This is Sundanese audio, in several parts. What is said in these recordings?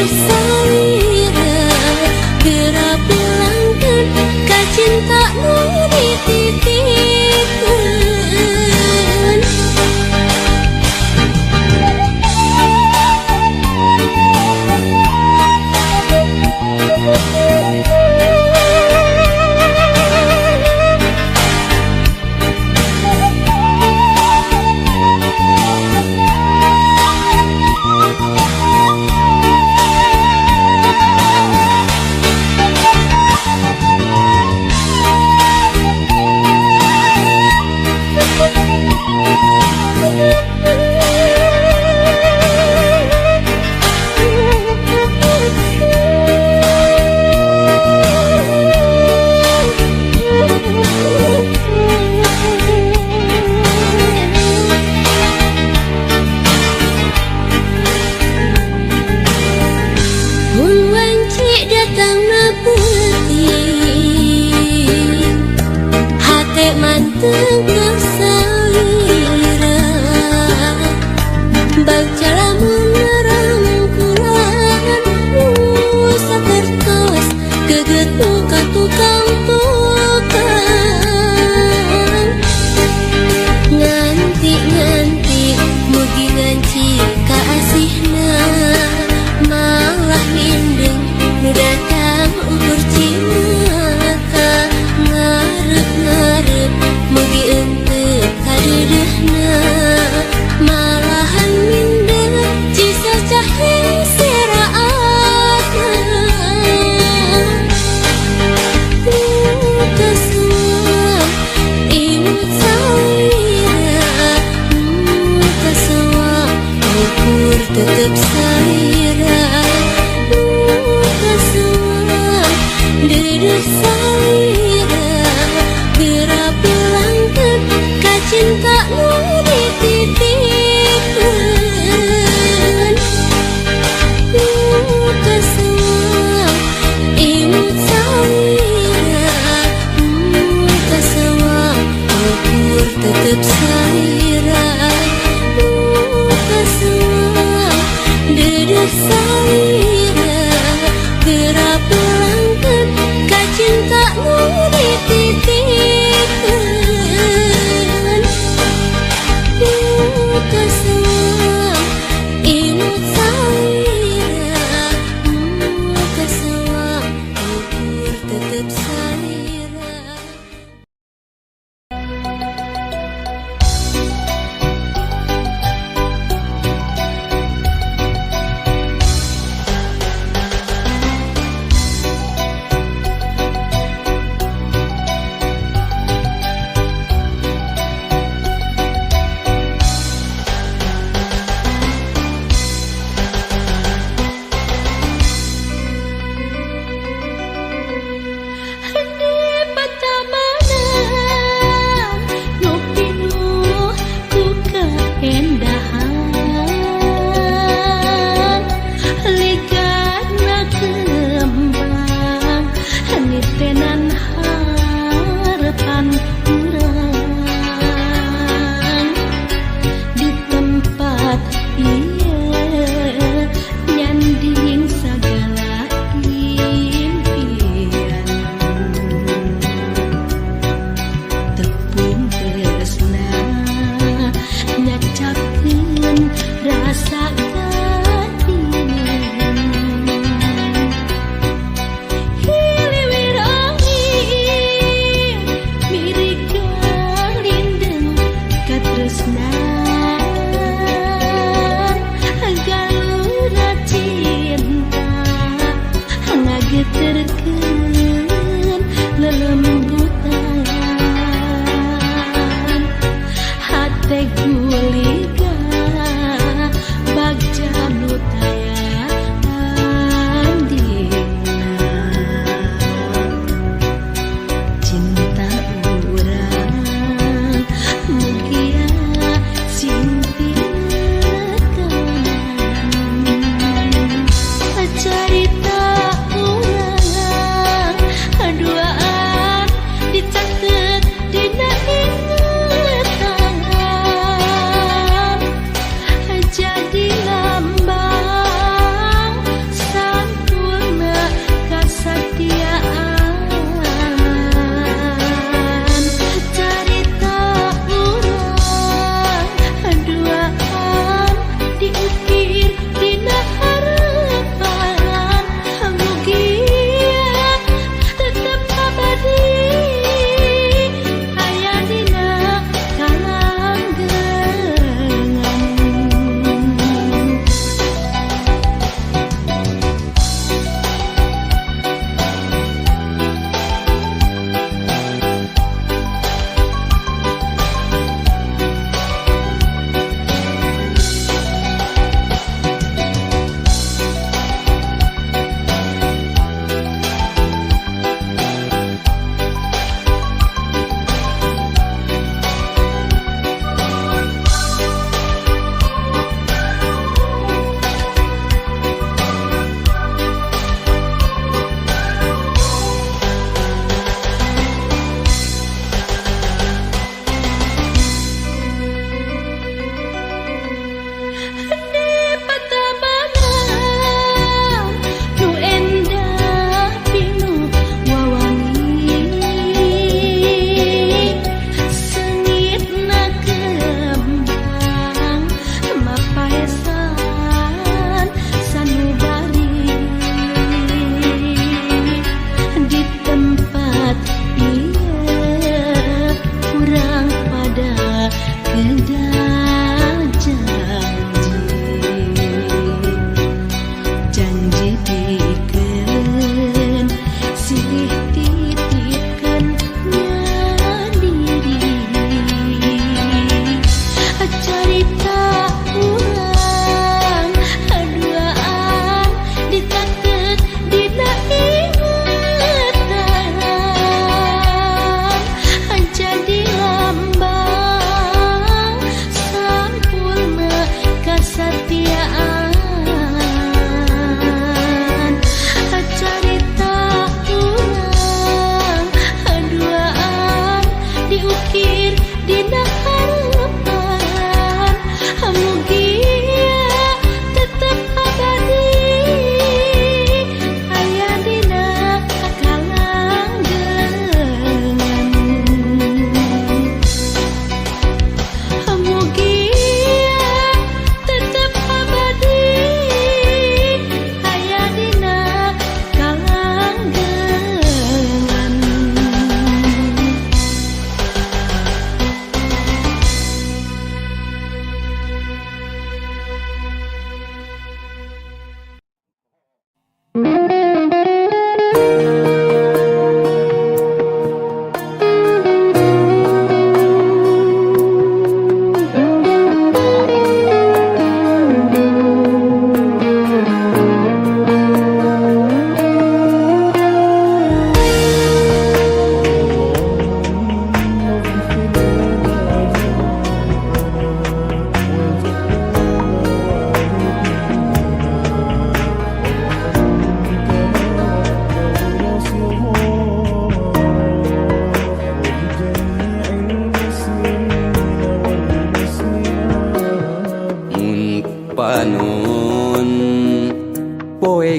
Salira geura pulangkeun ka cinta nu dititipkeun. Mun wanci datangna peuting, hate manteng ka salira. Bagja lamun rangkulan nu sapertos geget ka tukang tukang. Nganti-nganti mugi nganci kaasihna, malah mindeng nu datang ukur cilaka. Ngarep-ngarep mugi enteu kadeudeuh.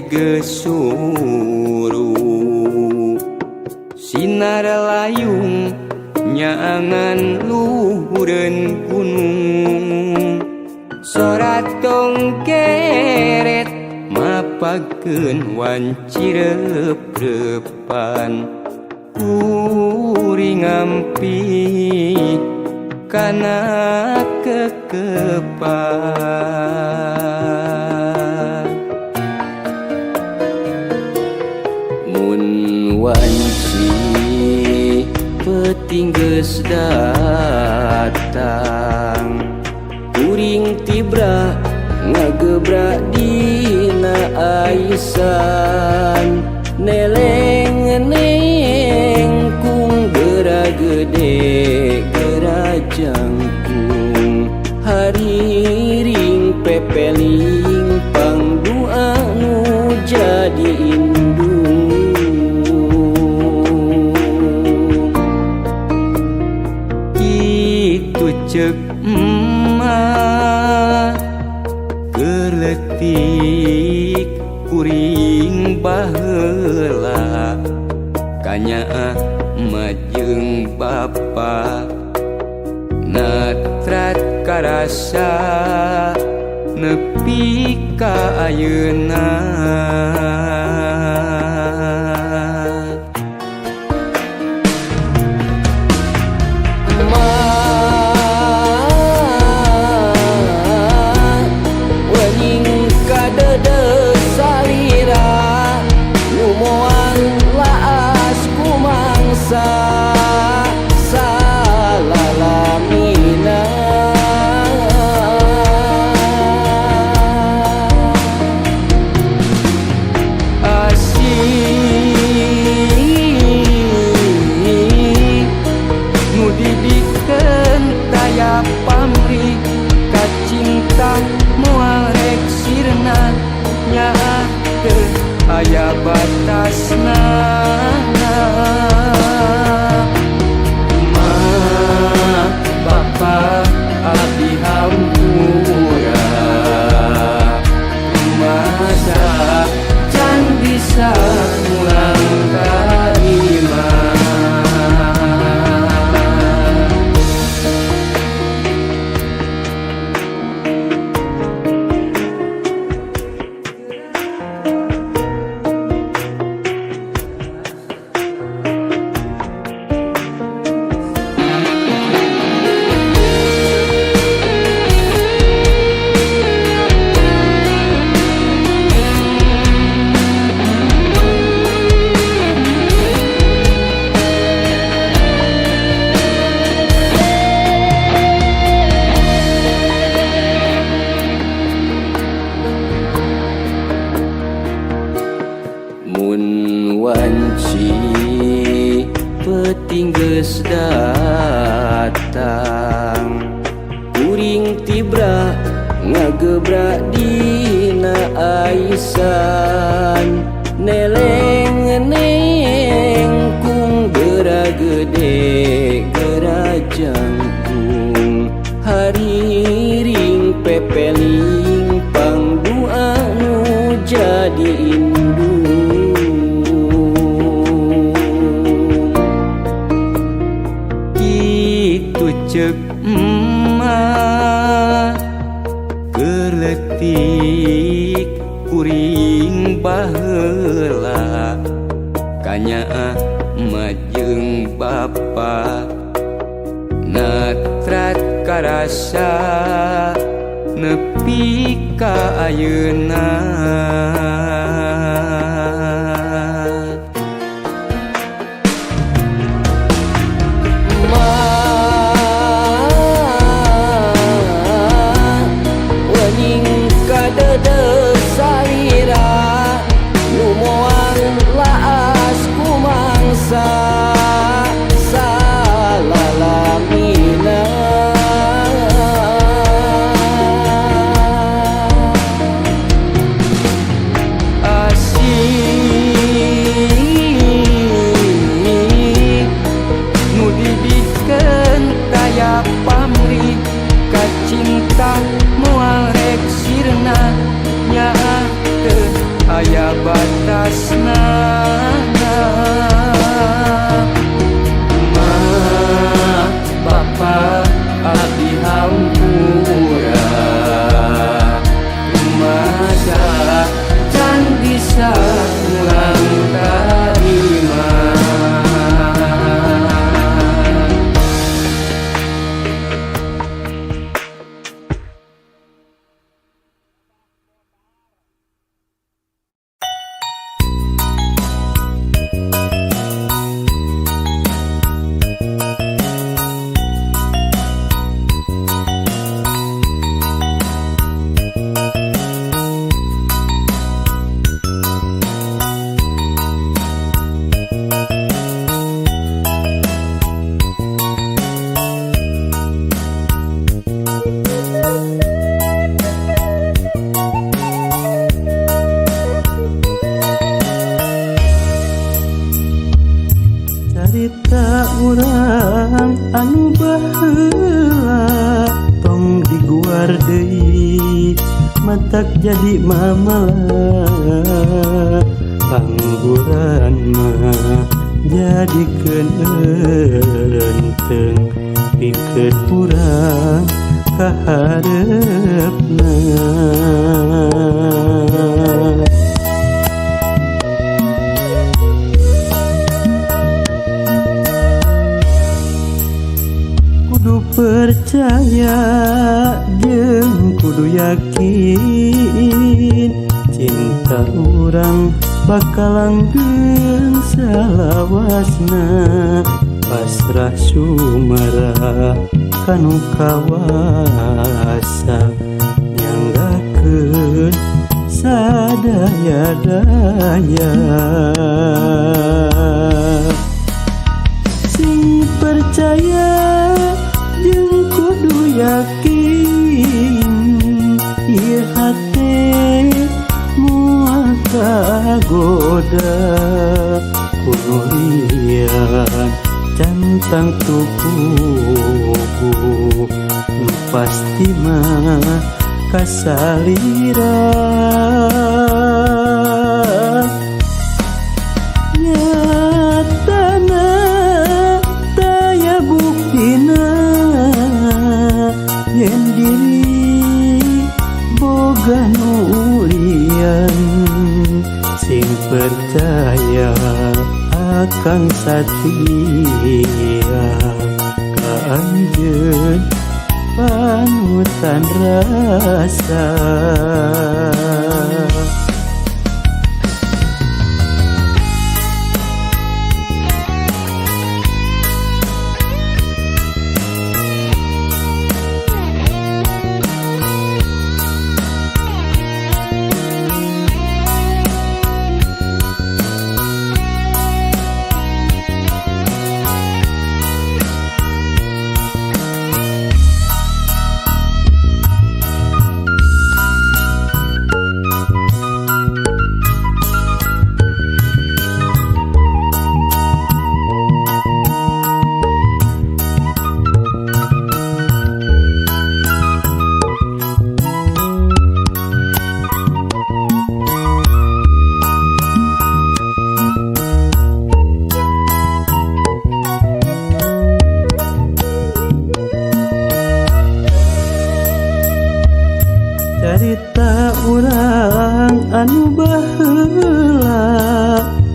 Poe geus suru sinar layung nyaangan luhureun gunung sora tong geret mapagkeun wanci reup-reupan kuring ngampi kana kekepan. Mun wanci peuting geus datang kuring tibra ngagebrak dina aisan neleng nengkung gera gede gera jangkung hariring pepeling pangdua nu jadi indung. Kitu ceuk emak keur leutik kuring baheula kanyaah majeng bapa natrat karasa nepi ka ayeuna. Aya batasna ma bapa abdi hampura masa can bisa pulang ka imah. Mun wanci peuting geus datang kuring tibra ngagebrak dina aisan neleng nengkung gera gede gera jangkung hariring pepeling pangdua nu jadi indung. Kitu ceuk emak keur leutik kuring baheula kanyaah majeng bapa natrat karasa nepi ka ayeuna. Batasna. Ma bapa abdi hampura, masa can bisa pulang tarima. Carita urang anu baheula tong diguar deui, matak jadi mamala. Pangguran mah jadikeun eunteng, pikeun urang kahareupna. Kudu percaya jeung kudu yakin, cinta urang bakal langgeng salawasna. Pasrah sumara kanu kawasa, nyanggakeun sadaya-daya. Sing percaya jeung kudu yakin, ieu hate moal kagoda. Kudu lian cantang tupuku, nu pasti mah kasalira. Nyatana taya buktina, yen diri boga nu lian. Sing percaya akang satia ka anjeun panutan rasa. Carita urang anu baheula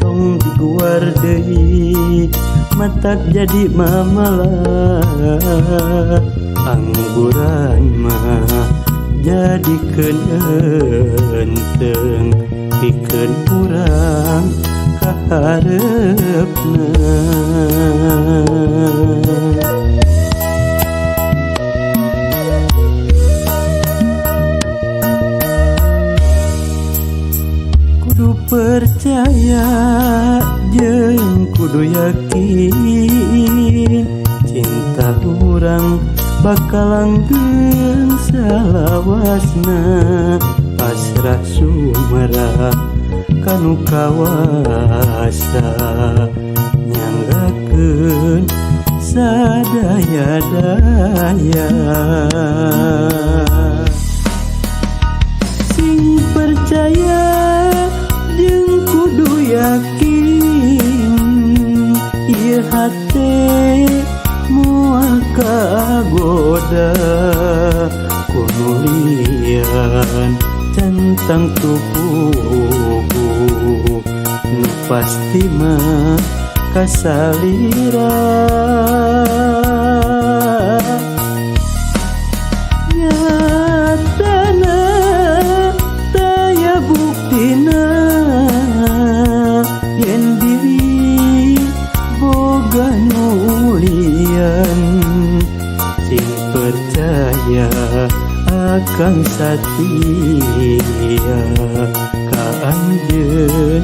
tong diguar deui, matak jadi mamala. Angguran mah jadikeun eunteng, pikeun urang kahareupna. Kudu percaya jeung kudu yakin, cinta urang bakal langgeng salawasna. Pasrah sumara kanu kawasa, nyanggakeun sadaya-daya. Sing percaya jeung yakin ieu hate moal kagoda ku nu lian centang tupugu nu pasti mah kasalira nyatana taya buktina yen diri boga nu lian sing percaya akang satia ka anjeun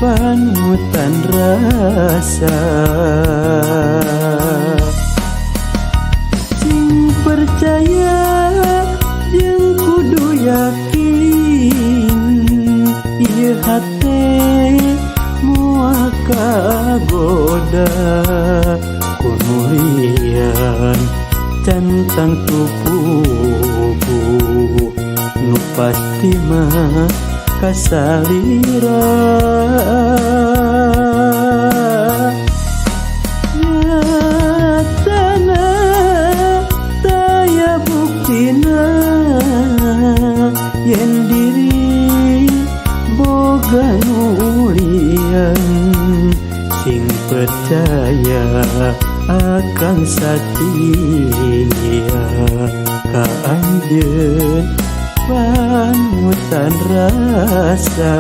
panutan rasa sing percaya jeung kudu yakin ieu hate moal kagoda ku nu lian centang tupugu nu pasti mah kasalira nyatana taya buktina yen diri boga nu lian sing percaya akang satia ka anjeun panutan rasa.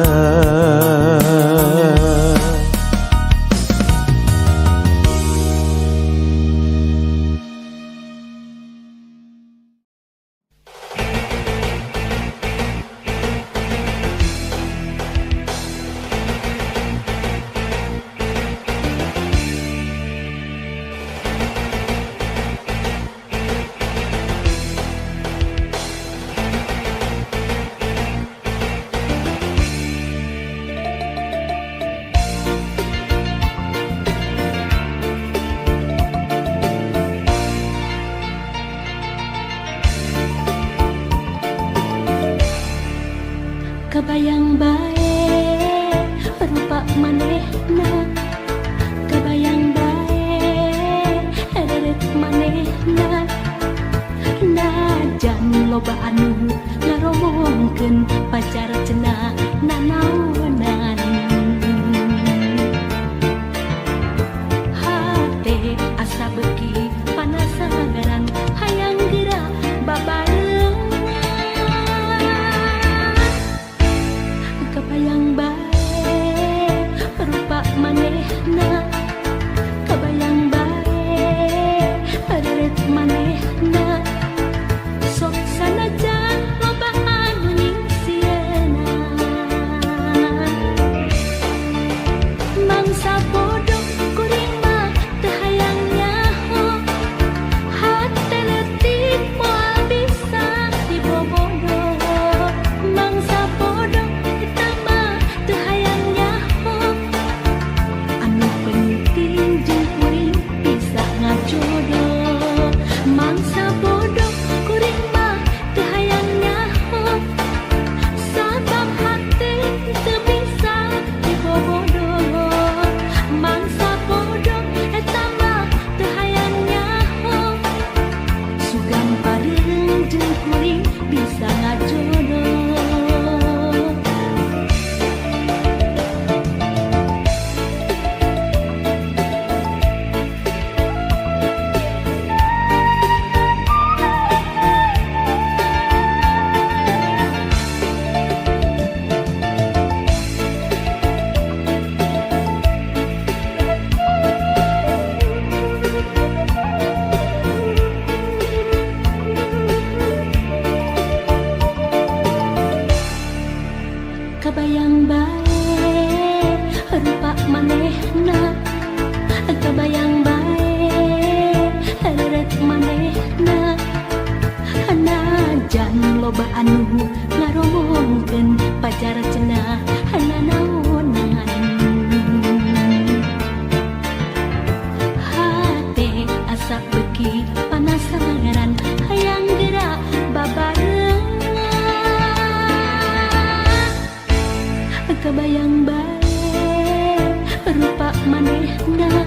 Rupa manehna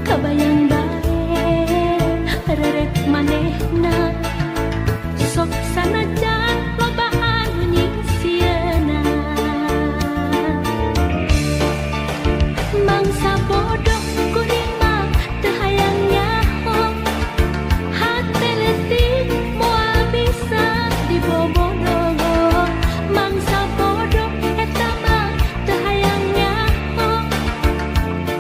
kabayang bae reret manehna sok sanajan loba anu nyingsieunan. Mangsa bodoh kuring mah teu hayang nyaho, hate leutik moal bisa dibobodo. Mangsa bodoh eta mah teu hayang nyaho,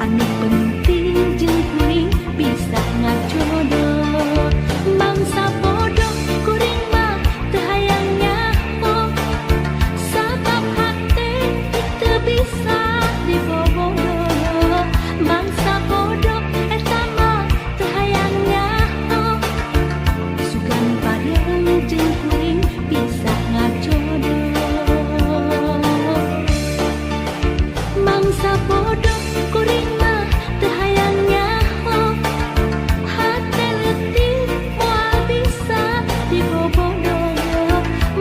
anu penting jeung kuring bisa ngajodoh. Mangsa bodoh kuring mah teu hayang nyaho, sabab hate teu bisa dibobodo. Mangsa bodoh eta mah teu hayang nyaho, sugan bareng jeung kuring bisa ngajodoh. Mangsa bodoh kuring mah teu hayang nyaho, hate leutik moal bisa dibobodo.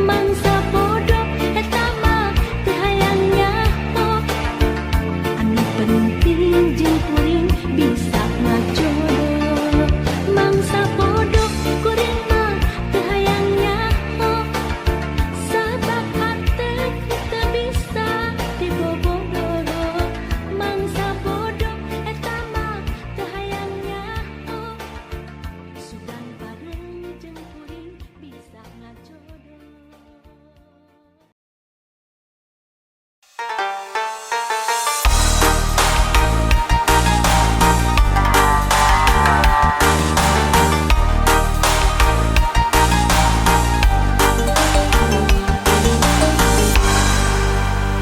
Mangsa bodoh eta mah teu hayang nyaho, anu penting jeung kuring bisa ngajodoh. Mangsa bodoh kuring mah teu hayang nyaho, sabab hate teu bisa dibobodo. Mangsa bodoh eta mah teu hayang nyaho, sugan bareng jeung kuring bisa ngajodoh.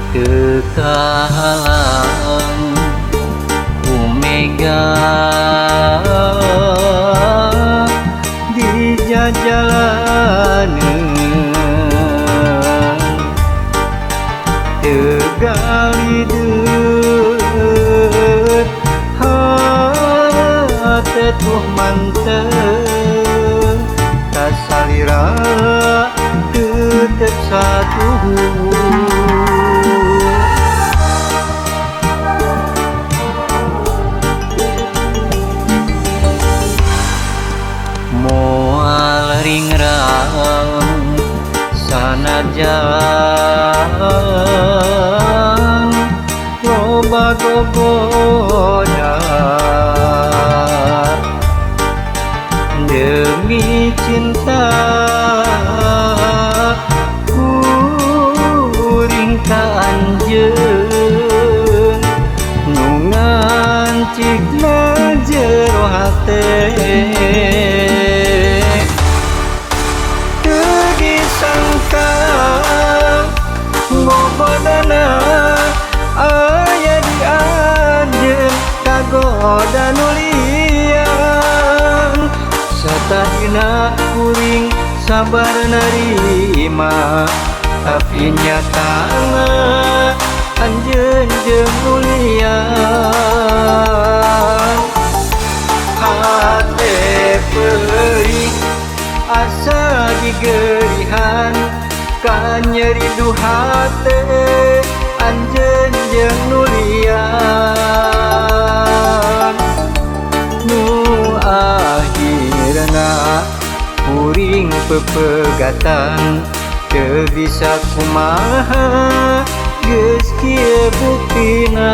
Teu kahalang ku mega di jajalaneun, teu galideut hate tuh mantep kasalira tetep satuhu. Moal ringrang sanajan loba gogoda, demi cinta kuring ka anjeun nu ngancikna jero hate. Teu disangka gogodana aya di anjeun kagoda nu lian, satadina kuring sabar narima tapi nyatana anjeun jeung nu lian. Hate peurih asa digerihan kanyeri du hate anjeun jeung nu lian, nu akhirna kuring pepegatan teu bisa kumaha geus kieu buktina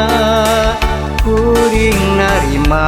kuring narima.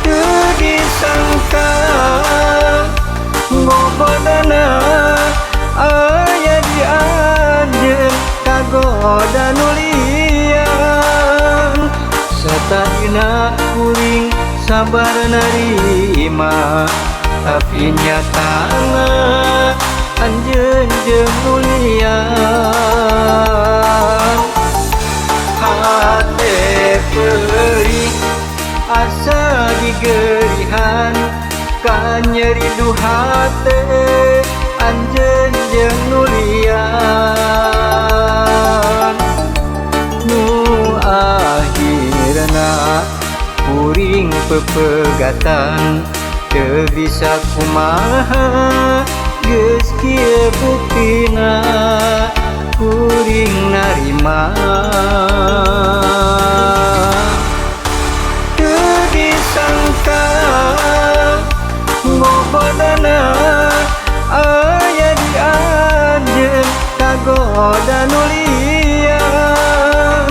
Teu disangka ngogodana aya di anjeun kagoda nu lian. Satadina kuring sabar narima, tapi nyatana anjeun jeung nu lian. Hate perih asa digerihan, kanyeri duhate anjeun jeung nu lian. Nu akhirna kuring pepegatan, teu bisa kumaha geus kieu buktina kuring narima. Teu disangka ngogodana aya di anjeun kagoda nu lian.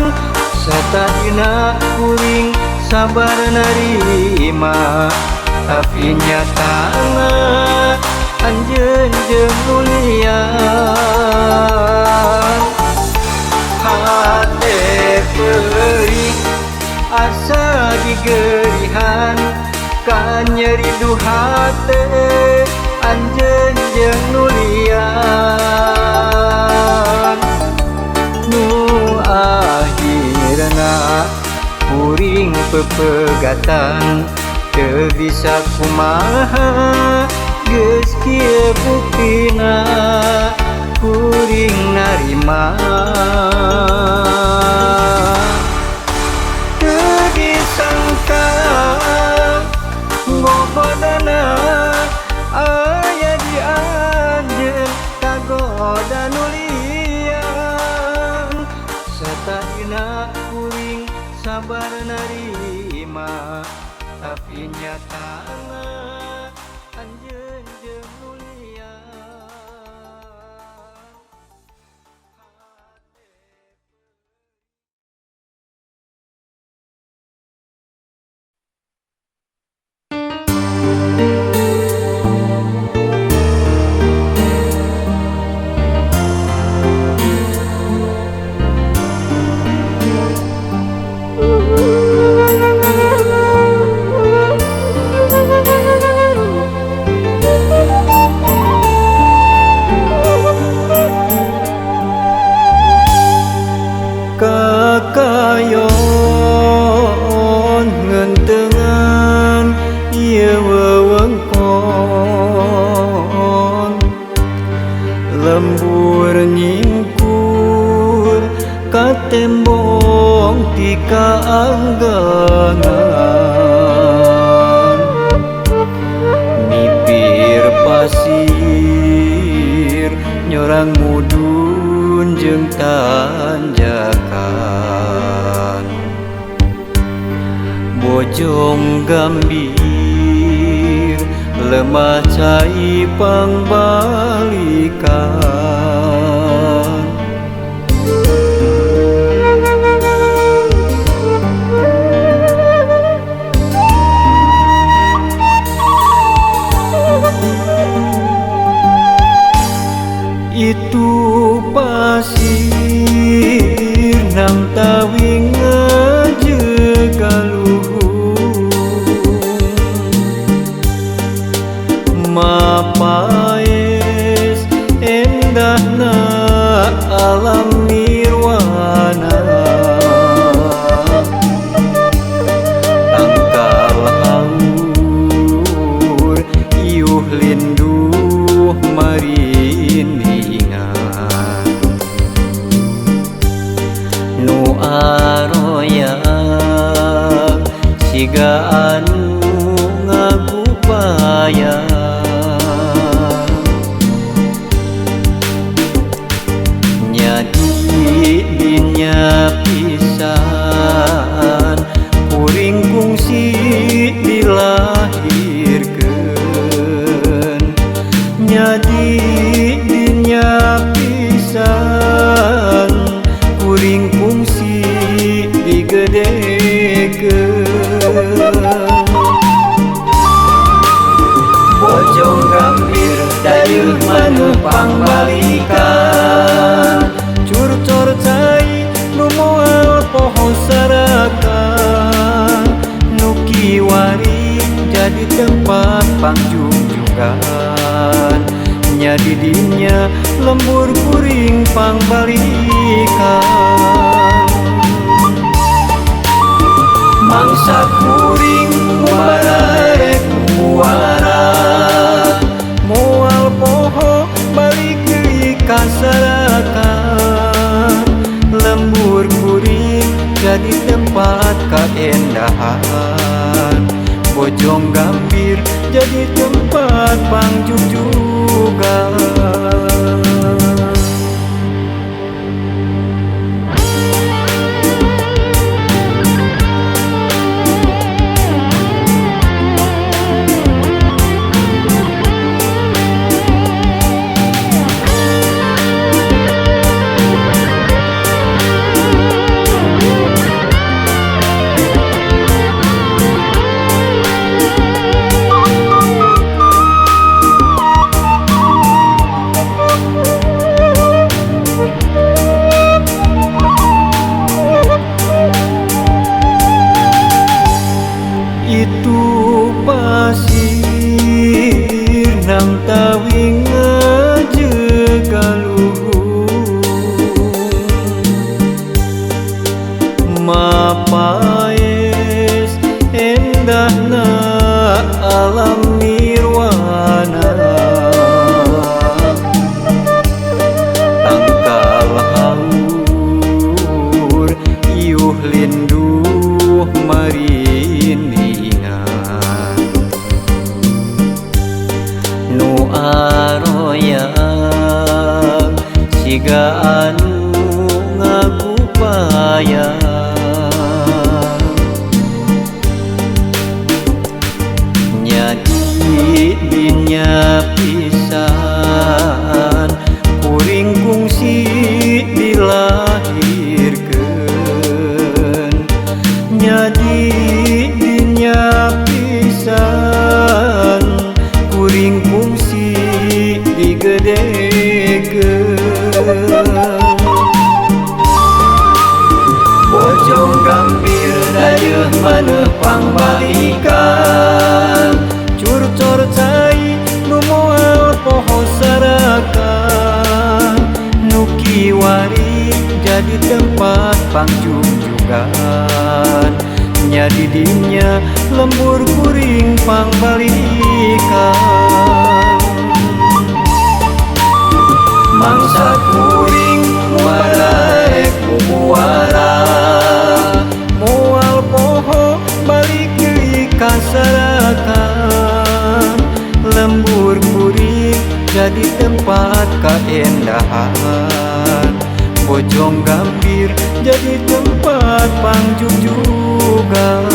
Satadina kuring sabar narima, tapi nyatana anjeun jeung nu lian. Hate perih asa digerihan, kanyeri duhate anjeun jeung nu lian. Nu akhirna kuring pepegatan, teu bisa kumaha geus kieu buktina kuring narima. Teu disangka ngogodana aya di anjeun kagoda nu lian. Satadina kuring sabar narima, tapi nyatana anjeun jeung nu lian. Kakayon ngentengan ieu wewengkon, lembur nyingkur ka tembong ti kaanggangan, mipir pasir nyorang mudun jeung tanjakan, bojong gambir lemah cai pangbalikan. Itu pasir nang tawing ngajegaluhung, mapaes endahna alam nirwana, tangkal haur iuh linduh marindingan, nu aroyang siga anu ngagupaya. Nyadi dinya pisan kuring kungsi dilahirkeun, nyadi dinya pisan kuring kungsi di dayeuh maneh pangbalikan. Curcor cai nu moal poho sarakan, nu kiwari jadi tempat pangjugjugan. Nya di dinya lembur kuring pangbalikan. Mangsa kuring mubararek muara, moal poho balik deui ka sarakan. Lembur kuring jadi tempat kaendahan, Bojong Gambir jadi tempat pangjugjugan. Itu pasir nang tawi ngajegaluhung, mapaes endahna alam nirwana. Tangkal haur iuh linduh marinina, nu aroyang siga anu ngagupayang. Nya di dinya pisan kuring kungsi dilahirkeun. Nya di dinya pisan kuring kungsi digedekeun. Bojong Gambir dayeuh maneh pangbalikan, curcor cai nu moal poho sarakan, nu kiwari jadi tempat pangjugjugan. Nya di dinya lembur kuring pangbalikan. Mangsa kuring mubararek muara, moal poho balik deui ka sarakan. Lembur kuring jadi tempat kaendahan, Bojong Gambir jadi tempat pangjugjugan.